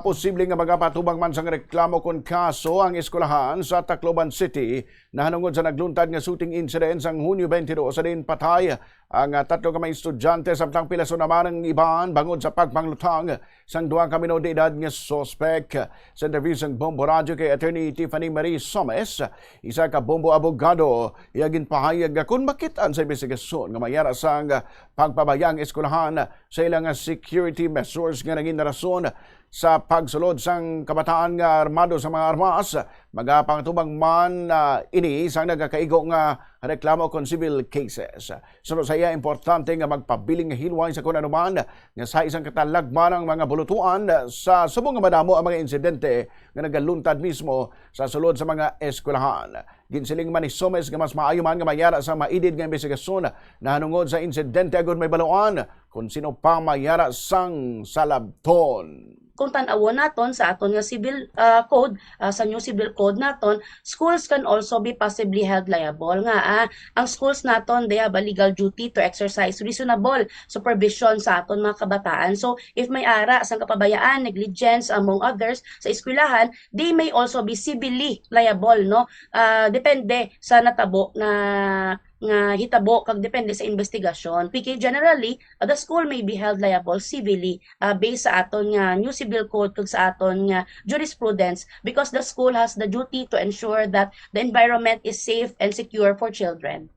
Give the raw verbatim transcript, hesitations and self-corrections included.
Posible nga magapatubang man sang reklamo kon kaso ang eskwelahan sa Tacloban City nahanungod sa nagluntad nga shooting incident sang Hunyo twenty-two sa diin patay ang, ah, tatlo ka mga estudyante, samtang pilason naman ang iban bangod sa pagpanglutang sang duha ka minor de edad nga suspek. Sa interview sang Bombo Radyo kay Attorney Tiffany Marie Somes, isa ka Bombo abogado, iya ginpahayag nga kung makit-an sa investigasyon nga may ara sang pagpabaya ang eskwelahan sa ilang security measures nga naging rason sa pagsulod sang kabataan nga armado sa mga armas, magapangtubang man, ah, ini sang nagakaigo nga reklamo kon civil cases. Suno sa iya, importante nga magpabiling nga hilway sa kon ano man nga sa isang katalagman ang mga bulutuan sa subong nga madamo ang mga insidente nga nagaluntad mismo sa sulod sa mga eskwelahan. Ginsiling man ni Somes nga mas maayo man nga mayara sa maidid nga investigasyon nahanungod sa insidente agud may baluan kon sino pa mayara sang salabton. Kung tan-awon naton sa aton nga civil, ah, code, ah, sa new civil code naton, schools can also be possibly held liable nga, ah, ang schools naton, they have a legal duty to exercise reasonable supervision sa aton mga kabataan. So, if may ara sang kapabayaan, negligence, among others, sa eskwelahan, they may also be civilly liable, no? Ah, depende sa natabo na nga hitabo kag depende sa investigasyon. P K, generally, uh, the school may be held liable civilly, uh, based sa aton nga new civil code kag sa aton nga jurisprudence, because the school has the duty to ensure that the environment is safe and secure for children.